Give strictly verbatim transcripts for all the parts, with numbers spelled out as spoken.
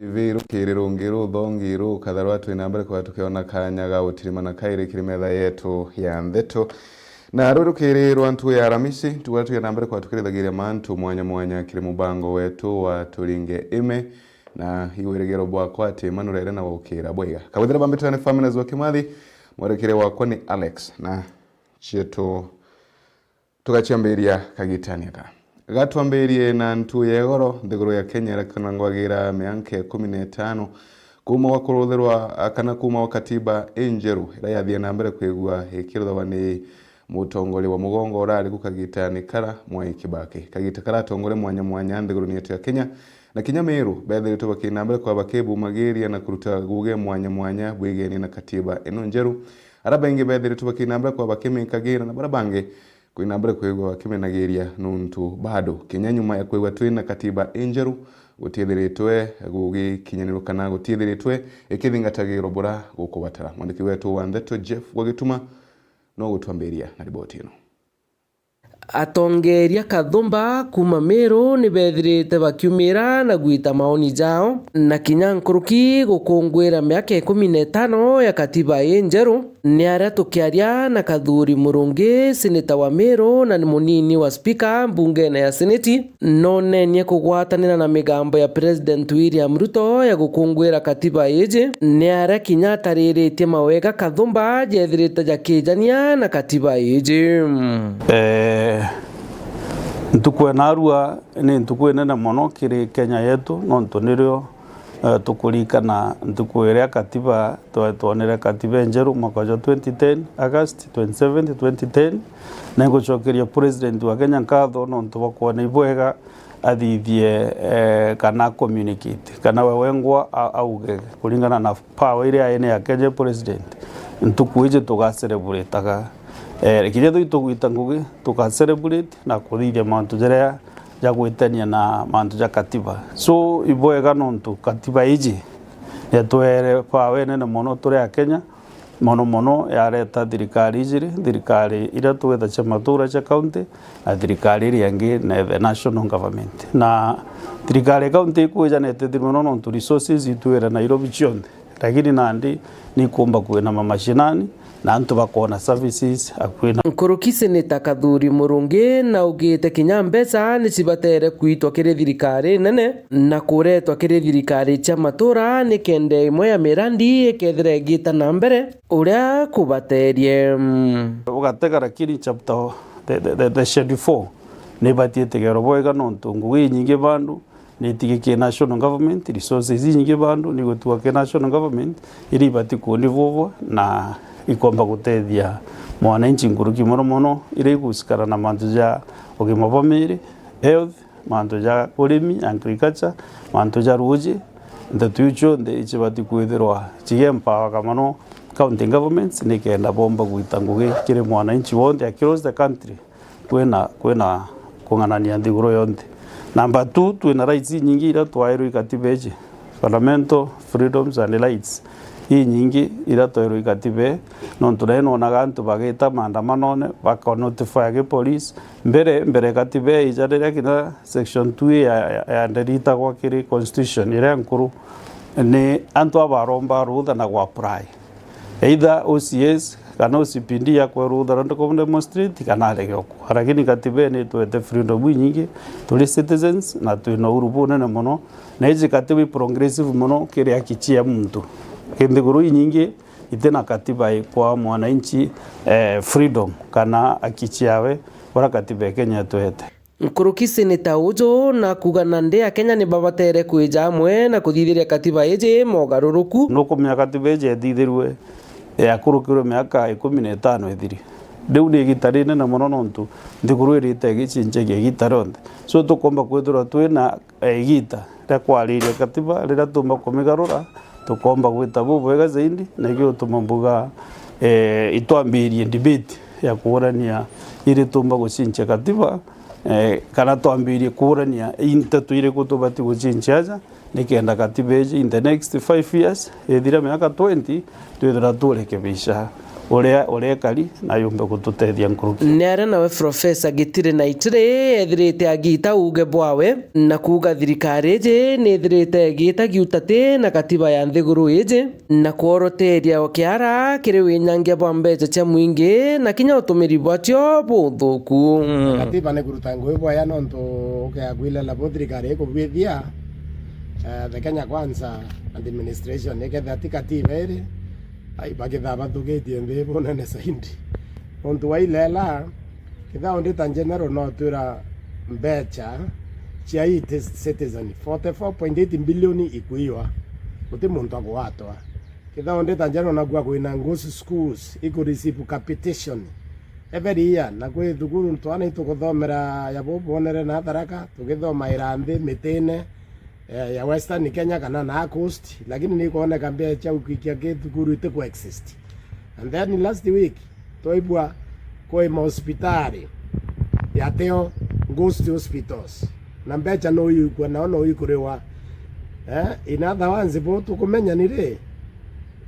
Ivi rukiri rungi ruthongi rukatharwa twi na mbere kwa tukiona kanya ga gutirimana kairi kiri metha yetu ya ndeto. Na ruu rukiri rwa ntu ya Aramisi, tuga twi na mbere kwa tukirithagiria mantu mwanya mwanya kiri mubango wetu wa Turinge Ime, na igwirigiro bwakwa ati manurere na gukira bwega. Kabwithira bambitwe ni Family Zwa Kimathi, mwerekere wakwa ni Alex, na cietu tugaciambiria kagitani aka. Gatwambirie na ntu ya igoro, nthiguru ya Kenya irakanangwagira mianka ikumi na itano kuuma gwa kuruthirwa, kana kuuma gwa katiba injeru ira yathie na mbere kwigua ikiruthagwa ni mutongoria wa mugongo urari ku kagitani kara, Mwai Kibaki. Kagita kara atongoria mwanya mwanya nthiguruni yetu ya Kenya na kinya Meru bethiritwe bakina mbere kwa bakibumagiria na kuruta guge mwanya mwanya bwigenie na katiba ino njeru. Ara baingi bethiritwe bakina mbere kwa bakimikagira na bara bangi kwina mbere kwigua bakimenagiria nuntu bado kinya nyuma ya kwigua twina katiba injeru gutiethiritwe gugikinyanirwa kana gutiethiritwe ikithingatagirwa bura gukubatara. Mwandiki wetu wa ndeto Jeff Gwagituma no gutwambiria na riboti ino. Atongeria kathumba kuuma Meru ni bethirite bakiumira na gwita maoni jao, na kinya nkuruki gukungwira miaka ikumi na itano ya katiba injeru. Ni aria tukiaria na Kathuri Murungi, seneta wa Meru na ni munini wa spika mbungene ya seneti, nonenie kugwatanira na migambo ya President William Ruto ya gukungwira katiba iji. Ni aria kinya atariritie mawega kathumba jethirite jakijania na katiba iji. Eh, ntuku ya narua ni ntuku inene mono kiri Kenya yetu, nontu nirio, eh, tukurikana ntuku iria katiba twa-, twonere katiba injeru mwaka jwa twenty ten, August twenty-seventh, twenty ten. Na ngucokeria President wa Kenya nkatho nontu bwa kwona ibwega athithie, eh, kana communicate, kana we wengwa a-, auge kuringana na power iria aine ya Kenya President. Ntuku iji tuga celebrate-aga. Eh, kinya thui tugwita ngugi, tuga celebrate na kuthithia mantu jaria ja gwitania na mantu ja katiba. So, ibwega nontu katiba iji yatwere power inene mono turi a Kenya, mono mono yareta thirikari ijiri, thirikari iria tugwita cia matura cia county, na thirikari iria ingi na the national government. Na thirikari ya county ikwija na itethia mono nontu resources itwire Nairobi cionthe, lakini nandi nikumba kwina mamashinani, na antu bakona services akui na. Nkuruki Seneta Kathuri Murungi naugite kinya mbeca nicibatere kuitwa kiri thirikari nene na kuretwa kiri thirikari cia matura nikenda imwe ya mirandi ikethira igita na mbere uria kubaterie. Ugatega lakini chapter, the, the, the, the schedule four nibatie itegero bwega nontu ngugi inyingi bandu nitigi ki national government, resources inyingi bandu nigutiwa ki national government, iria ibati kuonivuvwa na ikomba gutethia mwananchi nkuruki mono mono, iria igusikana na mantu ja ugima bwa miri, health, mantu ja urimi, agriculture, mantu ja ruuji. Nteto iu cionthe icibati kwithirwa cigi empower mono county governments, nikenda bomba gwita ngugi kiri mwananchi wonthe across the country. Kwina, kwina kung'anania nthiguru yonthe. Number two, twina rights inyingi iria twairwe i katiba iji, fundamental freedoms and rights inyingi iria twairwe i katiba ii, nontu nai nonaga antu bagita maandamanone, baka notify ki police. Mbere, mbere katiba ii ija, riria kinya section two ya, ya, ya nderitagwa kiri constitution iria nkuru, ni antu abaromba rutha na gwa apply. Either O C S kana O C P D akwe rutha rwenda ku demonstrate kana arege okwa. Lakini katiba ii nitwete freedom inyingi, turi citizens na twina uhuru bunene mono. Na iji katiba i progressive mono kiri haki cia muntu. Ki nthiguru inyingi itina katiba ikwa mwananchi, eh, freedom kana haki ciawe, uria katiba ya Kenya itwete. Nkuruki seneta uju na kuuga nandi Akenya ni babatere kwija amwe na kuthithiria katiba iji mogaruruku. Nukumenya katiba iji ethithirue yakurukirwe miaka ikumi na itano ithiri. Riu ni igita rinene mono nontu nthiguru irite igicincagia igita rionthe. So tukomba kwithirwa twina, eh, igita ria kwariria katiba riria tumba kumigarura, tukomba gwita bubwega zaidi, na ikio gituma mbuga, eh, itwambirie debate ya kuurania iri tumba gucinca katiba, eh, kana twambirie kuurania i nteto iriku tubati gucinca aja, nikenda katiba iji in the next five years, ithira miaka twenty, twithira turekebisha uria, uria ikari na yumbe gututethia nkuruki. Ni aria nawe Profesa Gitiri Naitiri ethirite agiita uuge bwawe na kuuga thirikari iji ni ithirite igiita giutati na katiba ya nthiguru iji, na kworoteria o kiara kiri winyangia bwa mbeca cia mwingi na kinya utumiri bwacio buthuku. Katiba ni kuruta ngugi bwaya nontu ukea kwilela bu thirikari ikubwithia, eh, the Kenya Kwanza administration ikethira ti katiba iri, ai, bakithaa bathukitie nthi bunene zaidi. Nontu wailela, kethira Auditor General no twira mbeca cia ii citizen, forty four point eight billion ikuiywa, guti muntu agwatwa. Kethira Auditor General nakua kwina ghost schools, iku receive capitation every year, na kwi thukuru twana itukuthomera ya bubonere na Tharaka, tukithomaira nthi mitine, eh, ya Western Kenya kana na coast, lakini ni ikoneka mbeca cia gukikia ki thukuru itiku exist. And then last week, twaigua kwi mahospitali yateo, ghost hospitals, na mbeca no ikua, nao no ikuriwa. Eh, in other words, bo tukumenya ni ri,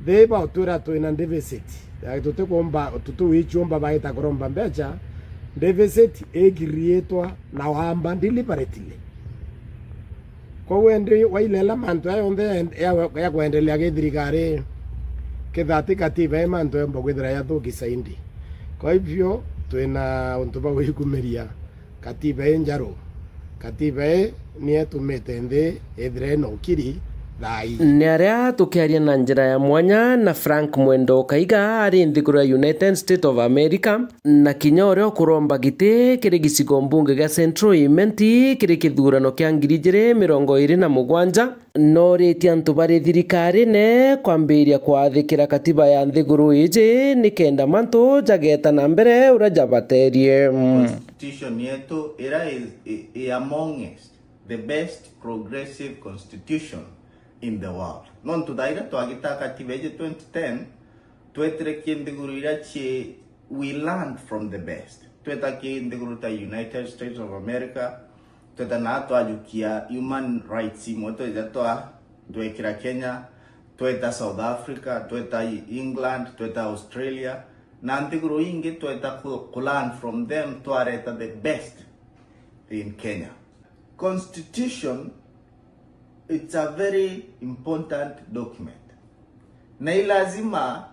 they bautwira twina deficit. Eh, tutikumba, tutiwichumba baita kuromba mbeca, deficit ikiriitwa na wamba deliberately. Kwou endi wailela mantu aya yonthe ya, ya, ya kwendelea githirikari, kethira ti katiba i mantu yomba kwithira yathuki zaidi. Kwa hivyo, twina untu bwa gwikumiria katiba i njaru. Katiba i ni itumite nthi ithire ina ukiri thaa ii. Ni aria tukiaria na njira ya mwanya na Frank Mwendo Kaiga ari nthiguru ya United States of America, na kinya uria ukuromba giti kiri gicigo mbunge gia Central Imenti kiri kithurano kia ngiri ijiri mirongo iri na mugwanja, noritie antu bari thirikarine kwambiria kwathikira katiba ya nthiguru iji nikenda mantu jageeta na mbere uria jabaterie. Constitution yetu ira is, i, i amongst the best progressive constitution in the world. Nontu thaira twagitaa katiba iji twenty ten, twetire ki nthiguru iria ci, we learned from the best. Tweta ki nthiguru ta United States of America, tweta naa twajukia human rights imwe twija twa, twekira Kenya, tweta South Africa, tweta England, tweta Australia, na nthiguru ingi tweta ku, ku learn from them, twareta the best in Kenya. Constitution, it's a very important document. Na i lazima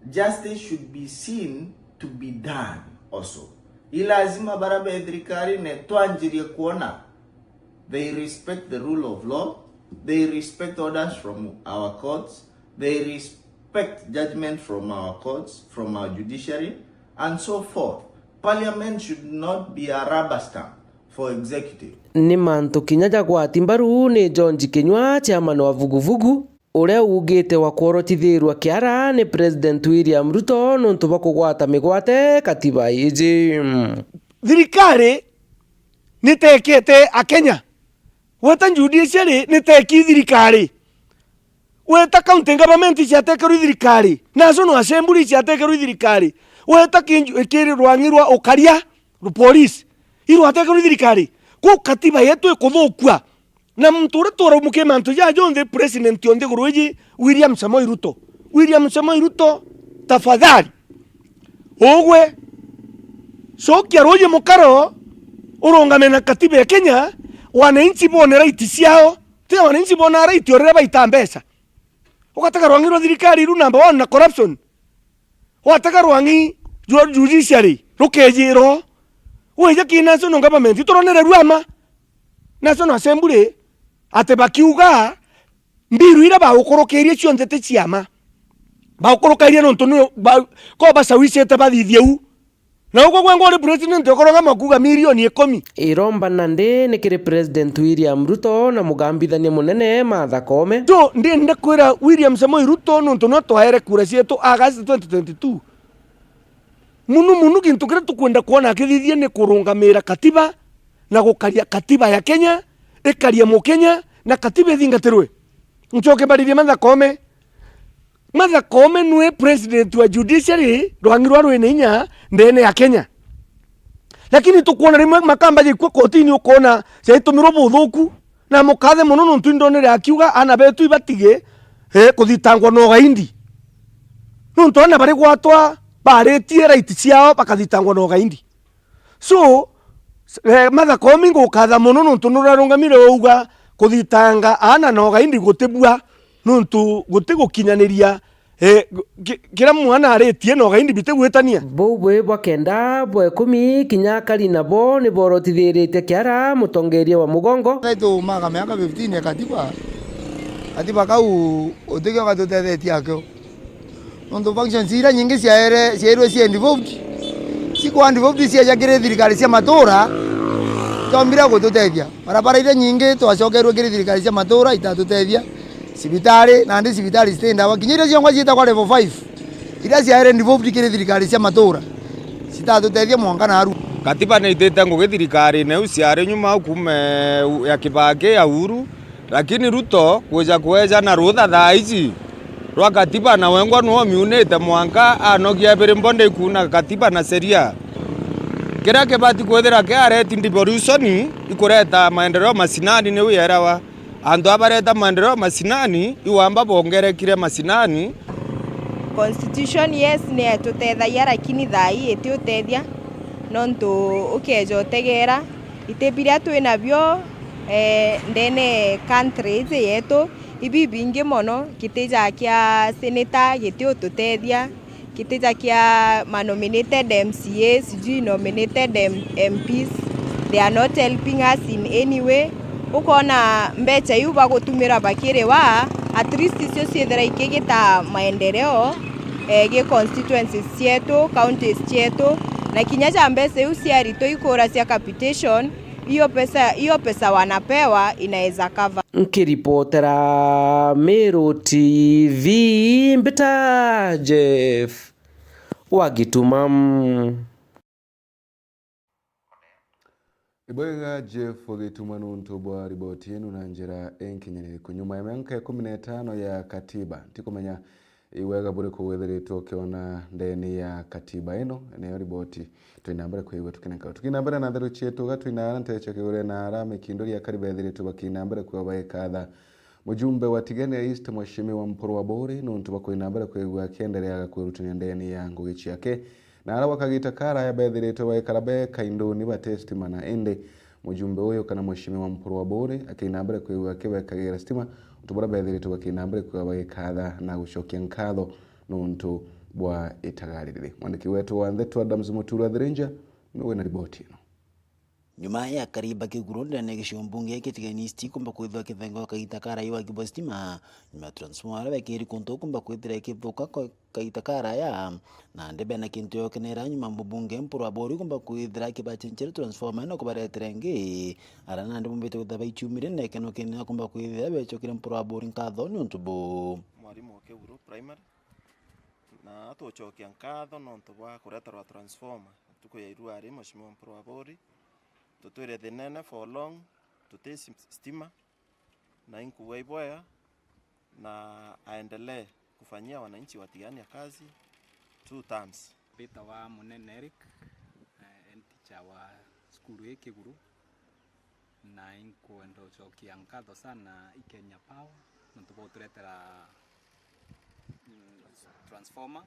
justice should be seen to be done also. I lazima bara be thirikarine twanjirie kuona they respect the rule of law, they respect orders from our courts, they respect judgment from our courts, from our judiciary, and so forth. Parliament should not be a rubber stamp for executive. Ni mantu kinya jagwati mbaru ni George Kinyua, chairman wa Vuguvugu, uria uugite wa kworotithirua kiara ni President William Ruto nontu bwa kugwata migwate katiba iji. Thirikari nitekete Akenya. Weta judiciary niteki thirikari. Weta county government iciatekerwe i thirikari, National Assembly iciatekerwe i thirikari, weta kinju-, kiri rwang'i rwa ukaria, ru-, police, irwatekerwe i thirikari. Kwou katiba yetu ikuthukua. Na muntu uria turaumukia mantu jaa jonthe, president o nthiguru iji, William Samoei Ruto. William Samoei Ruto, tafadhali, ugwe, cokia ruuji mukaro, urungame na katiba ya Kenya, wananchi bone right ciao. Ti wananchi bona right o riria baita mbeca. Ugatega rwang'i rwa thirikari iru number one na corruption. Watega rwang'i rwa judiciary rukejirwo. Wija ki national government, ituronere rua ma National Assembly ati bakiuga mbiru iria baukurukirie cionthe ti cia ma. Baukurukairie nontu ni ba-, ko bacawicite bathithie u. Na ugwe gwe ngori president ukorogama kuuga milioni ikumi. Iromba nandi ni kiri President William Ruto na mugambithania munene Martha Koome. So, ndenda kwira William Samoei Ruto, nontu nwe twaere kura cietu August twenty twenty-two. Munu munu gintu kiria tukwenda kwona akithithia ni kurungamira katiba na gukaria katiba ya Kenya, ikaria Mukenya na katiba ithingatirwe. Ncoke mbarithie Martha Koome. Martha Koome nwe president wa judiciary, rwang'i rwa rwina inya ndene ya Kenya. Lakini tukwona rimwe makamba jaikua kotini, ukona jaitumirwo buthuku, na mukathe mono nontu indonere akiuga ana betu ibatige, eh, kuthitangwa na ugaidi. Nontu ana bari gwatwa baritie right ciao bakathitangwa na ugaindi. So, s- eh, Martha Koome ngukatha mono nontu nurarungamire uuga kuthitanga ana na ugaindi gutibua nontu guti gukinyaniria, eh, gu- ki- kiria mwana aritie na ugaindi bitigwitania. Buu bwi bwa kenda, bwa ikumi, kinya akari nabo ni borotithiritie kiara mutongeria wa mugongo. Thaitu maka miaka fifteen ya katiba. Katiba kau utikio gatutethetie akio. Nontu functions iria nyingi ciaere-, ciairwe cie devolved, cikwa devolved cieja kiri thirikari cia matura, itombire gututethia. Barabara iria nyingi twacokerwe kiri thirikari cia matura itatutethia. Cibitari, nandi cibitari citi ndawa. Kinya iria ciongwa ciitagwa level five, iria ciaere devolved kiri thirikari cia matura, citatutethia mwanka naru. Katiba ni itite ngugi thirikarine iu ciari nyuma au kuuma ya Kibaki ya Uhuru, lakini Ruto kwija kweja na rutha thaa ici rwa katiba, na wengwa nwo miunite mwanka anogia ebiri mbo ndikuuna katiba na sheria. Kiria kibati kwithira kiareti devolution ikureta maendeleo macinani niu yerewa. Antu abareta maendeleo macinani, iwamba bongerekire macinani. Constitution, yes, ni etutethagia, lakini thaa ii itiutethia, nontu ukeja utegera, iti biria twi nabio, eh, ndene country iji yetu, ibi bingi mono, giti ja kia senator gitiututethia, giti ja kia ma nominated M C A, sijui nominated M-, M Ps, they are not helping us in any way. Ukona mbeca iu bagutumira bakiriwa, at least icio ciithira ikigita maendeleo, eh, gi constituencies cietu, counties cietu, na kinya ja mbeca iu ciaritwa ikura cia capitation, hiyo pesa, hiyo pesa wanapewa inaweza cover. Nkiripotera Meru T V, mbita Jeff wa Gituma. Ibwega Jeff wa Gituma nontu bwa riboti ino na njira inkinyiriku. Nyuma ya mianka ikumi na itano ya katiba, ntikumenya iwega buriku withiritwe ukiona ndeni ya katiba ino, niyo riboti twina mbere kwigua tukinenka. Tukina mbere na ntheru cietu, ga twina ara ntecha kigure na ara mikindo ria kari bethiritwe bakina mbere kwigua baikatha mujumbe wa Tigania East, Mheshimiwa Mpuru Aburi, nontu bakwina mbere kwigua akiendereaga kwirutania ndeni ya ngugi ciake. Na ara gwa kagita karaya bethiritwe baikara beka induni bate stima na indi mujumbe uyu kana Mheshimiwa Mpuru Aburi akina mbere kwigua akibekagira stima, untu buria bethiritwe bakina mbere kwigua bagikatha na gucokia nkatho nontu bwa itagari riri. Mwandiki wetu wa ntheto Adams Mutura Thirinja niwe wina riboti ino. Nyuma ya kariba kiguru ndene gicigo mbunge kia Tigania East kumba kwithirwa kithengo kagita karaya wa kibwa stima, nyuma ya transformer aria bekiri kuntu kumba kwithira ikithuka kwa kagita karaya, nandi bena kintu yokenera nyuma mbunge Mpuru Aburi kumba kwithira kibachenchera transformer ino kubaretera ingi, ara nandi bumbite kwithira baichumire na ikeno kinene kumba kwithira bechokire Mpuru Aburi nkatho ni untu bu. Mwarimu wa Kiguru Primary, na tucokia nkatho nontu bwa kureterwa transformer ntuku ya irua ri Mheshimiwa Mpuru Aburi. Tutwire thinene for long, tuti si-, stima, na inkuwa iboya, na aendelee kufanyia wananchi wa Tigania kazi two terms. Mbitawa Munene Eric, eh, head teacher wa cukuru ii Kiguru, na inkwenda ucokia nkatho sana i Kenya Power nontu bwa guturetera, mm, transformer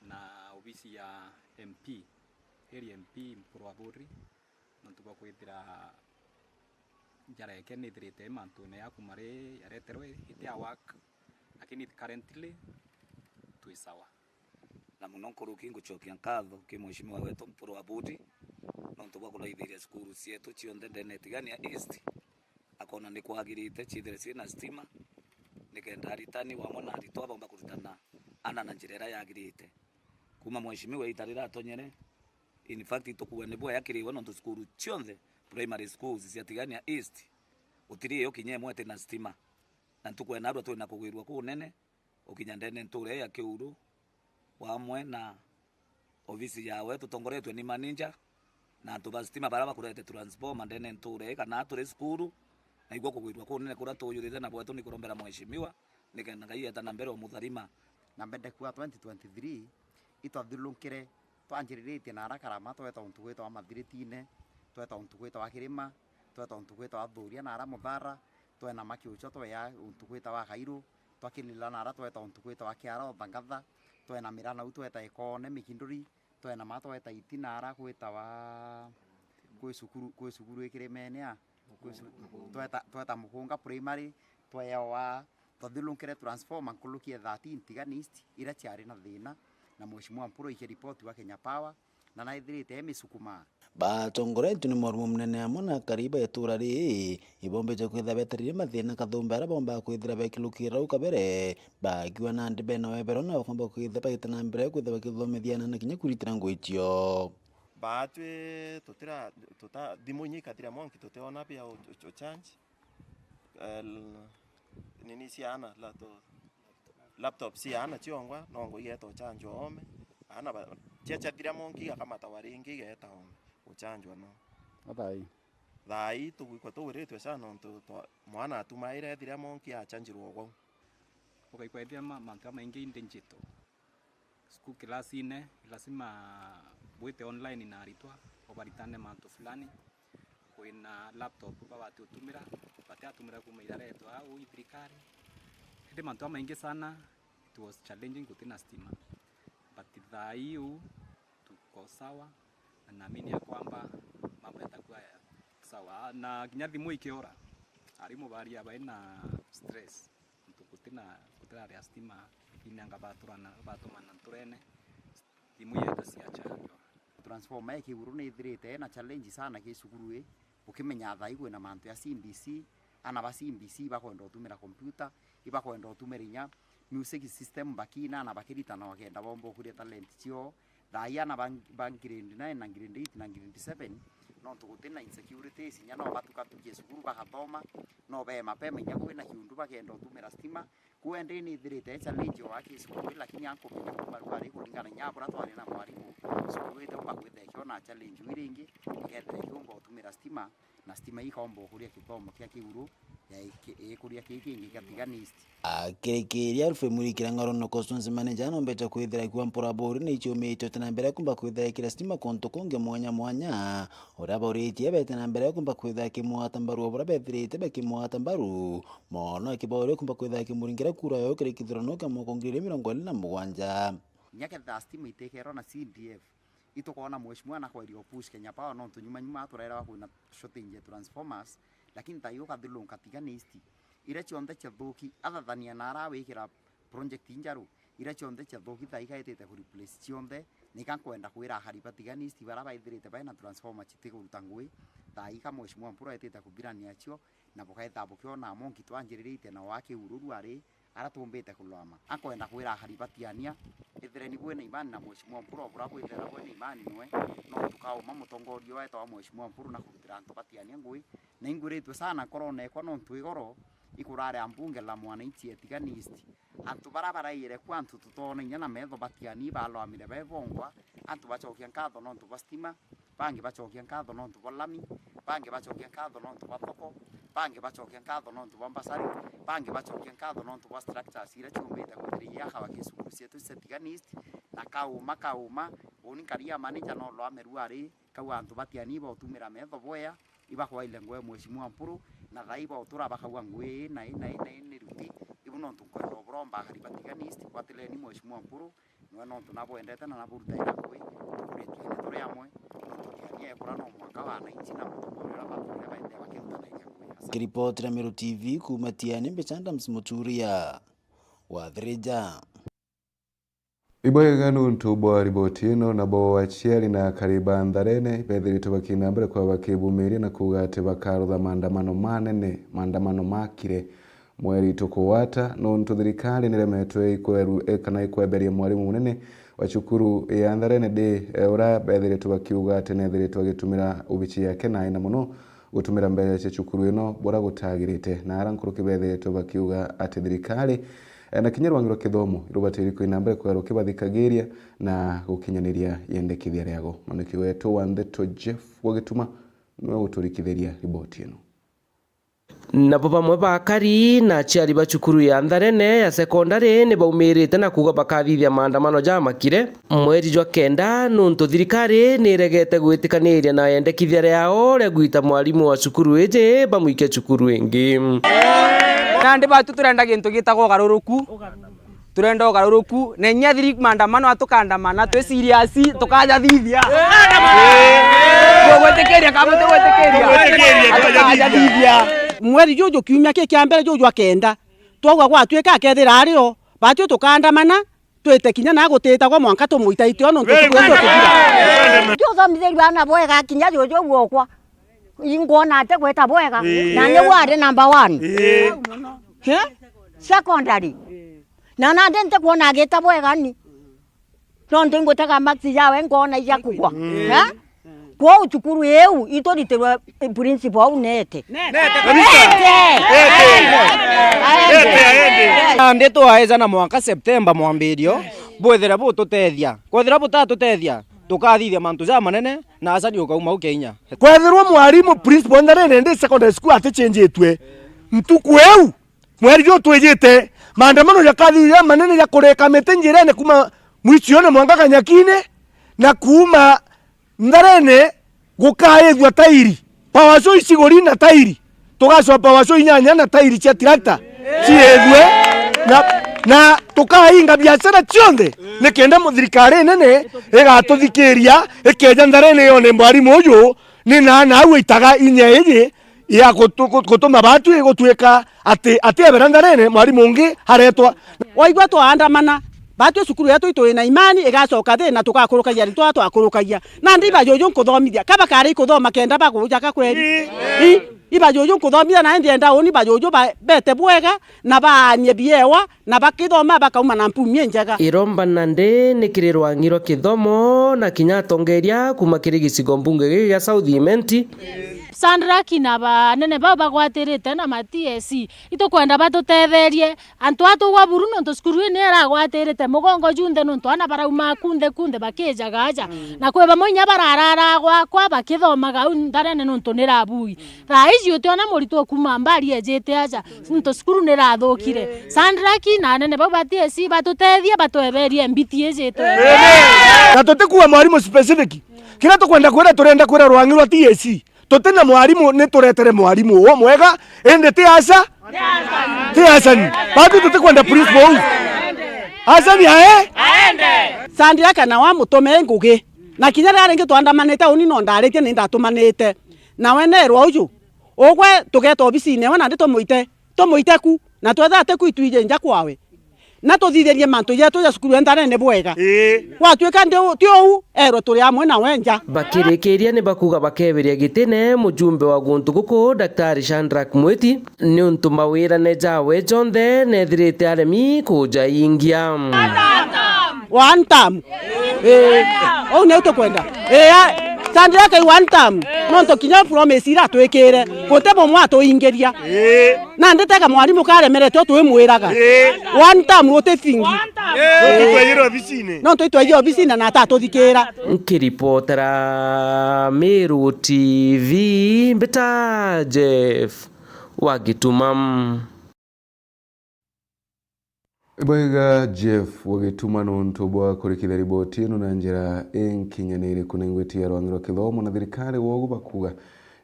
na obisi ya M P, area M P Mpuru Aburi, nontu bwa kwithira njara yake nithirite mantune ya kuma ri yareterwe iti a work, lakini currently twi sawa. Na muno nkuruki ngucokia nkatho ki Mheshimiwa wetu Mpuru Aburi nontu bwa kuraithiria cukuru cietu cionthe ndene ya Tigania East, akona ni kwagirite ciithire ciina stima, nikenda aritani wamwe na aritwa bomba kuritana ana na njira iria yagirite. Kuma Mheshimiwa ita riria atonyere, in fact, itukua ni bwea kiri we nontu cukuru cionthe, primary schools cia Tigania East, gutiri iyo kinya imwe itina stima. Na ntuku ya narua twina kugwirua kunene, ukinya ndene ntuura ii ya Kiuru, wamwe na obisi yawe tutongoretwe ni manager na antu ba stima baria bakurete transformer ndene ntuura ii kana turi cukuru, na igwe kugwirua kunene kuria tuyurite na bwetu ni kurombera Mheshimiwa nikenda Ngai eeta na mbere umutharima. Na mbende kuuga twenty twenty-three itwathirurukire twanjiriritie na ara Karama tweta untu gwitawa Mathiritine, tweta untu gwitawa Kirima, tweta untu gwitawa Thuria na ara Muthara, twena Makiucho twea untu gwitawa Kairu, Twakilila na ara tweta untu kwitawa Kiara o Thangatha, twena mira nau tweta Ikone Mikinduri, twena ma tweta Itina ara kwitawa kwi cukuru, kwi cukuru ikirimene a, kwi cu-, tweta, tweta Mukunga Primary, tweoa, twathiurunkire transformer nkuruki ya thirteen Tigania East, ira ciari na thina, na Mheshimiwa Mpuru ikiripoti wa Kenya Power, na naithirite e micukuma. Batongoretue ni mwarimu munene amwe na akari ba itura riri, ibombite kwithira betereire mathina kathumba aria bombaa kwithira bekilukira au kabere, bakiuga nandi bena webero na bakomba kwithira bagite na mbere kwithira bakithomithia aana na kinya kuritira ngugi cio. Baatwi tutira, tuta, thimu inya ikathira mwanki tutiona bia u-, u-, u-, charge. Eh, l-, nini cia aana, laptop, laptop cia aana ciongwa, no ngui igeta uchanjwa oome. Aana ba-, cia, ciathira mwanki igakamatawa ringi igeta oome, uchanjwa no. Athai. Thaa ii tugwikwa tuwiritwe sana nontu twa-, mwana atumaire ethira mwanki achanjirwa gwau. Ugaikwa ethira ma-, mantu jamaingi i digital. School class-ine, lazima bwite online na aritwa, ubaritane mantu fulani. Kwina laptop babati utumira, batiatumira kuma iraretwa au i thirikari. Indi mantu jamaingi sana, it was challenging gutina stima. But thaa ii uu tuko sawa, na naamini ya kwamba mambo yatakuwa ya sawa. Na kinya thimu ikiora, arimu baria baina stress. Nontu gutina, gutiraria stima, lakini anga baturana, batumana nturene, thimu yetu ciachanjwa. Transformer ya Kiuru ni ithirite na challenge sana ki cukuru ii. Ukimenya thaa ii kwina mantu ya C B C, ana ba C B C ibakwenda utumira computer, ibakwenda utumira inya music system bakina, ana bakiritana bakenda bomba ukuria talent cio. Thaa ii ana ba, ba grade nine na grade eight na grade seven, nontu gutina insecurities, inya no batukatukie cukuru bagathoma, no bee mapema inya kwina kiundu bakenda utumira stima. Kwou indi ni ithirite i challenge o aki cukuru ii, lakini ankumenya kuma riu ari kuringana inya bura twari na mwarimu, cukuru ii itiumba kwithira ikiona challenge ii ringi, ikethira ikiumba utumira stima, na stima ii ikoomba ukuria kithomo kia Kiuru, ya iki-, ikuria kii kingi kia Tigania East. Akirikiria, Alfred Mwirikira Ng'aro na constituency manager anombete kwithira akiuga mpuraburi ni icumiitwe na mbere kumba kwithira ikira stima kuntu kungi mwanya mwanya, uria abauritie bete na mbere kumba kwithira akimwata mbaru o buria bethirite bakimwata mbaru, mono akibauria kumba kwithira akimuringira kura yo kiri kithurano kia mwaka ngiri igiri mirongo iri na mugwanja. Inya kethira stima itikerwa na C D F, itukoona mheshimiwa na kweria o push Kenya Power, nontu nyuma nyuma turaerewa kwina shortage ya transformers, lakini thaa ii ukathilunka Tigania East, iria cionthe ciathuki, athathania na ara awikira project injaru, iria cionthe ciathuki thaa ii kaitite ku replace cionthe, na ika nkwenda kwira akari ba Tigania East bara baithirite baina transformer citikuruta ngugi, thaa ii ka mheshimiwa Mpuru aitite kuthirania cio, na bukaithira bukiona amonki twanjiriritie na wa Kiuru ruari, ara tumbite kulwama. Ankwenda kwira akari ba Tigania, ithireni bwina imani na mheshimiwa Mpuru, o bura bwithira bwina imani nwe, no tukauma mutongoria wetu wa mheshimiwa Mpuru na kurutira antu ba Tigania ngugi, na ingwiritwe sana nkorone ekwa nontu igoro ikurari a mbunge la mwananchi e Tigania East. Antu bara baraire ku antu tutoona inya na metho ba Tigania balwamire bebongwa, antu bacokia nkatho nontu bwa stima, bangi bacokia nkatho nontu bwa lami, bangi bacokia nkatho nontu bwa thoko, bangi bacokia nkatho nontu bwa mbasari, bangi bacokia nkatho nontu bwa structures iria ciumbite kwithira igiaka wa gicukuru cietu cia Tigania East, na kauma, kauma, uni nkari ya manager no lwame ruari, kau antu ba Tigania iba utumira metho bwea, ibakwaile ngugi ya mheshimiwa Mpuru, na thaa iba utura bakauga ngugi ii na ii na ii na ii ni ruti, ibu nontu nkwenda uburomba akari ba Tigania East, bwatileni mheshimiwa Mpuru, nwe nontu nabwendete na naburutaira ngugi, tukurie Tigania turi amwe, nontu Tigania ekura no mwanka wa wananchi na mutongoria uria batwire baende bakirutanairia ngugi. Kiripotira Meru T V kuuma Tigania, mbica Adams Muturia wa Thirija. Ibwega nuntu bwa riboti ino, nabo aciari na akari ba Ntharene bethiritwe bakina mbere kwa bakibumiria na kuuga ati bakarutha maandamano manene, maandamano makire mweri tukugwata, nontu thirikari niremetwe ikweru-, e, kana ikweberia mwarimu munene wa cukuru ya Ntharene Day, e, uria bethiritwe bakiuga ati nethiritwe agitumira ubici yake nae, na muno gutumira mbeca cia cukuru ino buria gutagirite, na ara nkuruki bethiritwe bakiuga ati thirikari, e, na kinya rwangi rwa kithomo irubatiri kwina mbere kwera rukibathikiria na gukinyaniria yendekithia riago. Mwandiki wetu wa ndeto Jeff Wagituma niwe uturikithiria riboti ino. Nabo bamwe ba akari na aciari ba cukuru ya Ntharene ya sekondari ni baumirite na kuuga bakathithia maandamano jamakire mweri jwa kenda, nuntu thirikari ni iregete gwitikaniria na yendekithia riao ria gwita mwarimu wa cukuru iji bamwike cukuru ingi. Nandi batu turenda gintu gitagwa ugaruruku. Turenda ugaruruku. Na inya thiri maandamano atukandamana, twi serious, tukajathithia. Gwitikiria kana gutigwitikiria? Gwitikiria, tukajathithia. Mweri juju kiumia ki kia mbere juju jwa kenda, twauga gwatuika akethira ari o, batu tukandamana, twite kinya na gutitagwa mwanka tumuita itio nontu tukwithirwa tuthira. Ndio uthomithirua ana bwega kinya juju gwokwa. Ingwona ati gwita bwega. Ii. Na ni wari number one. Ii. He? Secondary. Na nandi ntikwona agita bwega ni. Nontu ingutega maksi yawe ngona ija kugwa. He? Kwou cukuru iu ituritirwe principal au nete. Nete. Nete. Nete. Nandi twaeja na mwanka September mwambirio, bwithire bututethia. Kwethira butatutethia, tukathithia mantu jamanene, na aca ni ukauma u Kenya. Kwethirwa mwarimu principal ntharene ndi secondary school atichenjitwe, ntuku iu, mweri juu twijite, maandamano jakathithua jamanene ja kureka miti njirene kuma Mwicione mwanka Kanyakine, na kuma Ntharene gukaithua tairi, power saw iciguri na tairi, tugacoa power saw inyanya na tairi cia tractor ciithue, na, na tukainga biashara cionthe, nikenda mu-, thirikari nene igatuthikiria, ikeja Ntharene yone mwarimu uju ni na, na au aitaga inya iji ya gutu-, gu-, gutuma batu igutuika ati, ati ebera Ntharene mwarimu ungi aretwa. Waigua twaandamana, batwi cukuru yetu itwi na imani igacoka thi na tugakurukagia aritwa twakurukagia. Nandi ibajuju nkuthomithia, ka bakari kuthoma kenda bagujaga kweri? Ii. Ii, ibajuju nkuthomithia na ndienda uni bajuju ba-, bete bwega na baanie biewa na bakithoma bakauma na mpumie njega. Iromba nandi ni kiri rwang'i rwa kithomo na kinya atongeria kuma kiri gicigo mbunge giki gia South Imenti. Sandraki na banene bau bagwatirite na ma T S C, itukwenda batutetherie. Antu aa tugwa buru nontu cukuru ii ni iragwatirite mugongo junthe nontu aana barauma kunthe kunthe bakijaga aja. Mm. Na kwi bamwe inya bararara gwakwa bakithomaga au Ntharene nontu ni rabui. Thaa iji utiona muritwa ukuma mbari ejite aja nontu cukuru ni rathukire. Sandraki na anene bau ba T S C batutethie batweberie mbiti ijite. Na tutikuwa mwarimu specific. Kiria tukwenda kwira, turenda kwira rwang'i rwa T S C. Tuti na mwarimu, ni turetere mwarimu umwega, indi ti aca, ti acani. Batu tutikwenda principal uu. Acani ae? Aende. Sandi aka na wamutume ngugi. Na kinya riria ringi twandamanite, uni no ndaritie ni ndatumanite. Nawe nerwa uju, ugwe tugeta obisine ewe nandi tumuite, tumuite ku, na twethira ati ku itwiji nja kwawe. Na tuthithirie mantu jetu ja cukuru ya Ntharene bwega. Ii. Gwatuika ndi u-, ti uu, erwe turi amwe nawe nja. Bakirikiria ni bakuga bakeberia gitine mujumbe wa guntu guku, Daktari Shadrack Mwiti, niuntu mawirane jawe jonthe nethirite aremi kujaingia. One term. Ii. Uu niu tukwenda. Ii, a-, Shadrack one term. Nontu kinya promise iria atwikire, guti bumwe atuingiria. Ii. Nandi tega mwarimu karemerete, twimwiraga. Ii. One term guti fingi. Ii. Nontu twejire obisine. Nontu itwejire obisine na atatuthikira. Nkiripotera Meru T V, mbita Jeff wa Gituma. Ibwega Jeff wa Gituma nontu bwa kurikithia riboti ino na njira inkinyaniriku na ingwiti ya rwang'i rwa kithomo na thirikari wogu bakuga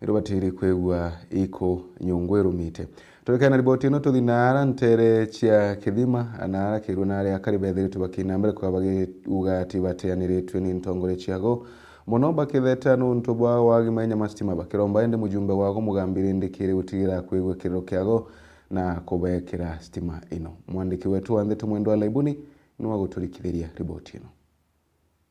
irubatiri kwigua iku nyungu irumite. Turikana riboti ino tuthi naara ntere cia Kithima, naara kirwe naari akari bethiritwe bakina mbere kwa bagiuga ati bateaniritwe ni ntongore ciago mono bakitheta nontu bwa wagi mainya ma stima bakiromba indi mujumbe wago Mugambi rindi kiri gutigira kwigua kiriro kiago na kubekera stima ino. Mwandiki wetu wa ndeto Mwendwa Laibuni niwe aguturikithiria riboti ino.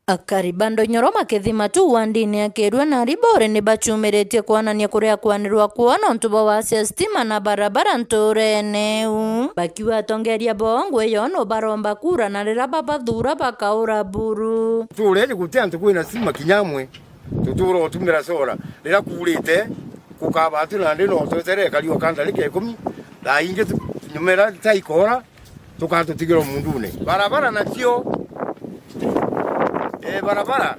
Akari ba Ndonyoro makithima tu wandini ya Kirwe na Ribore ni bachumiritie kwanania kuria kwanirwa kwao nontu bwa wasia stima na barabara nturene iu. Bakiuga atongeria bao ngwi yo no baromba kura na riria babathura bakaura buru. Tureje guti antu kwina stima kinya amwe. Tutura utumira sola. Riria kuurite, kukaba tu nandi no twetere kariua ka ndarika ikumi, thaa ingi tu-, nyumera ta ikora, tukatutigira mundune. Barabara nacio, eh, barabara,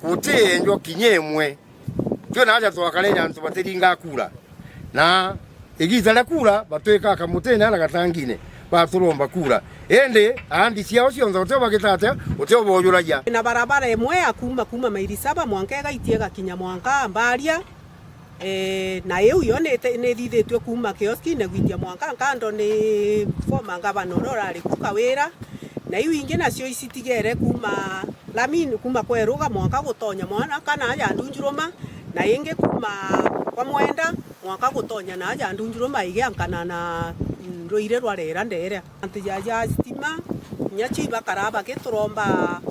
guti enjwa kinya imwe. Twi na aja twakare antu batiringa kura. Na igiita ria kura, batwika kamutine na gatangine, baturomba kura. Indi ahandi ciao cionthe utio bagita atia, utio bojuragia. Na barabara imwe ya kuuma, kuuma mairi saba mwanka igaitia igakinya mwanka Mbaria, Eh, na iu yo ni ite-, ni ithithitue kuuma kioskine gwitia mwanka nkando ni former ngavana uria urari ku Kawira, na iu ingi nacio icitigere kuuma Lamini, kuuma kweruga mwanka gutonya mwanka naaja Ndunjuruma, na ingi kuuma kwa Mwenda mwanka gutonya naaja Ndunjuruma igiankana na, mm, ruiri rwa Rera Ndere. Antu ja, ja stima, kinya cio ibakaraa bagituromba,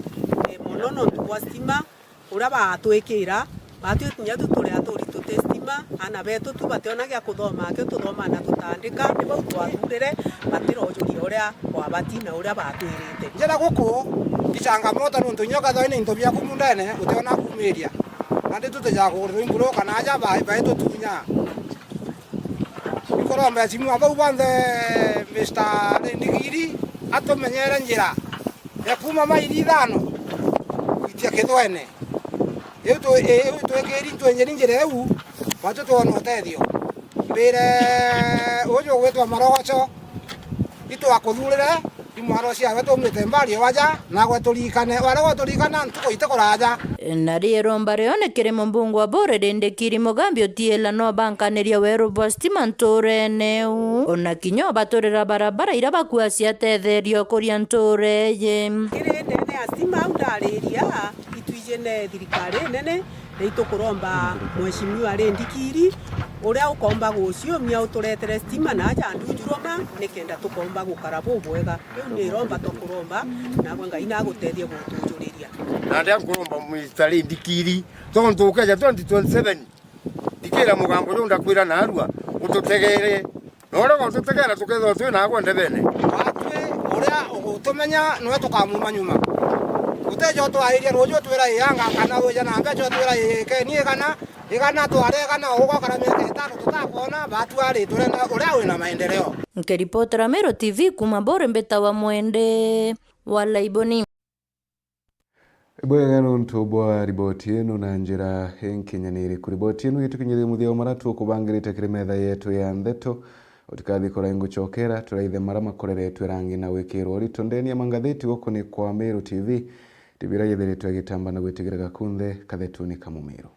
eh, mono nontu bwa stima, uria baatwikira, baatwi kinya tu turi aturi tuti stima, aana betu tu bationa gia kuthoma, akio tuthoma na tutandika, ni bau twathurire, batirojuria uria kwabati na uria baatwirite. Njira guku, ni changamoto nontu inya ukethirwa wina into biaku mundene, utiona kumiria. Nandi tu tuja kugura imburu kana aja ba-, baitutunya. Ikuromba mheshimiwa bau bonthe, Mister Rindikiri, atumenyere njira ya kuuma mairi ithano gwitia Kithwene. Iu tu-, i-, iu twikiri ntwenjeri njira iu, batu twona utethio. Mbire uju ugwitwa Marogoco, itwakuthurire, imwaro ciawe tumite mbari waja, nagwe turikane, ware gwe turikana ntuku iti kuraja. Na riromba rione kiri mumbungu wa Buri Rindikiri Mugambi utiila no bankaniria weru bwa stima nturene iu, ona kinya ubaturira barabara iria bakua ciatetheria ukuria nture iji. Kiri ndene ya stima au ndariria, itwiji ne thirikari nene, na itukuromba Mheshimiwa Rindikiri, uria ukomba guciumia uturetere stima na aja Ndunjuruma, nikenda tukomba gukara bubwega. Riu ni iromba twakuromba, nagwe Ngai nagutethie gutujuriria. Na ndia nkuromba Mister Rindikiri, tontu ukeja twenty twenty-seven, thikira mugambo juu ndakwira narua, ututegere. Na uria gwagututegera tukethirwa twi nagwe ndebene. Watwi uria ugutumenya niwe tukamuma nyuma. Uteja utwariria ruuju utwira ii anga kana wija na mbeca utwira ii keni igana, igana tware igana ugokara miaka itano tutakwona, batwari turenda uria wina maendeleo. Nkiripotera Meru T V kuuma Buri mbitawa Mwende wa Laiboni. Ibwega nontu bwa riboti ino na njira inkinyaniriku. Riboti ino itukinyithia muthia wa maria tukubangirite kiri metha yetu ya ndeto. Utikathi kurai ngucokera, turaithe maria makoreretwe rangi na gwikirwa urito ndeni ya mangathiti guku ni kwa Meru T V. Ndibira yithiritwe igitamba na gwitigirira kunthe kathetuni ka Mumiru.